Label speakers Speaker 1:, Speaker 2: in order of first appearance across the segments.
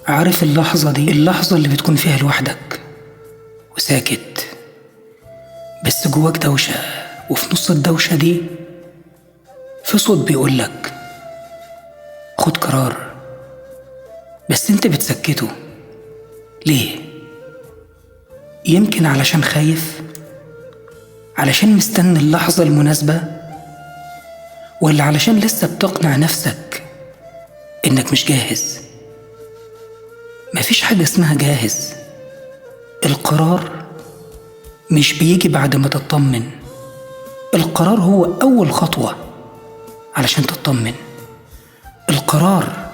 Speaker 1: عارف اللحظة دي، اللحظة اللي بتكون فيها لوحدك وساكت، بس جواك دوشة، وفي نص الدوشة دي في صوت بيقولك خد قرار، بس انت بتسكته. ليه؟ يمكن علشان خايف، علشان مستني اللحظة المناسبة، ولا علشان لسه بتقنع نفسك انك مش جاهز. مفيش حاجة اسمها جاهز. القرار مش بيجي بعد ما تطمن، القرار هو أول خطوة علشان تطمن. القرار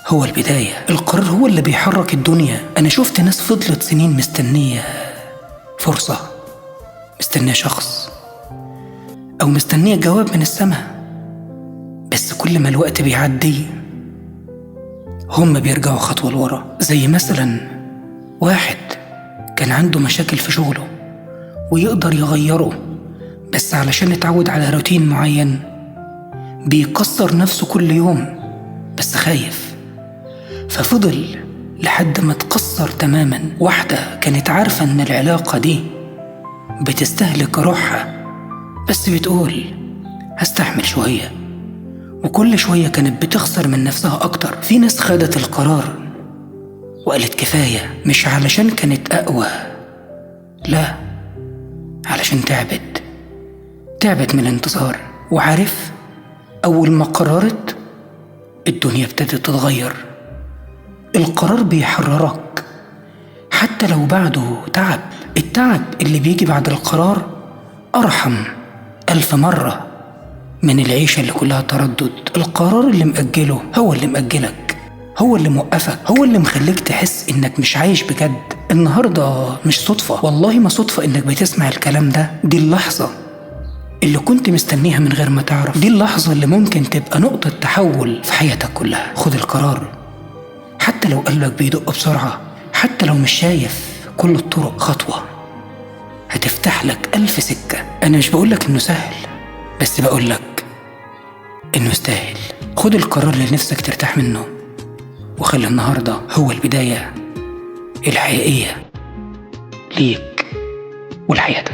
Speaker 1: هو البداية، القرار هو اللي بيحرك الدنيا. أنا شفت ناس فضلت سنين مستنية فرصة، مستنية شخص، أو مستنية جواب من السماء، بس كل ما الوقت بيعدي هم بيرجعوا خطوة لورا. زي مثلا واحد كان عنده مشاكل في شغله ويقدر يغيره، بس علشان اتعود على روتين معين بيكسر نفسه كل يوم، بس خايف، ففضل لحد ما اتكسر تماما. واحدة كانت عارفة ان العلاقة دي بتستهلك روحها، بس بتقول هستحمل شوية، وكل شوية كانت بتخسر من نفسها أكتر. في ناس خدت القرار وقالت كفاية، مش علشان كانت أقوى، لا، علشان تعبت من الانتظار. وعارف أول ما قررت الدنيا ابتدت تتغير. القرار بيحررك حتى لو بعده تعب. التعب اللي بيجي بعد القرار أرحم 1000 مرة من العيشة اللي كلها تردد. القرار اللي مأجله هو اللي مأجلك، هو اللي موقفك، هو اللي مخليك تحس إنك مش عايش بجد. النهاردة مش صدفة، والله ما صدفة إنك بتسمع الكلام ده. دي اللحظة اللي كنت مستنيها من غير ما تعرف، دي اللحظة اللي ممكن تبقى نقطة تحول في حياتك كلها. خد القرار حتى لو قلبك بيدق بسرعة، حتى لو مش شايف كل الطرق. خطوة هتفتح لك 1000 سكة. أنا مش بقولك إنه سهل، بس بقولك إنه يستاهل. خد القرار اللي نفسك ترتاح منه، وخلي النهاردة هو البداية الحقيقية ليك ولحياتك.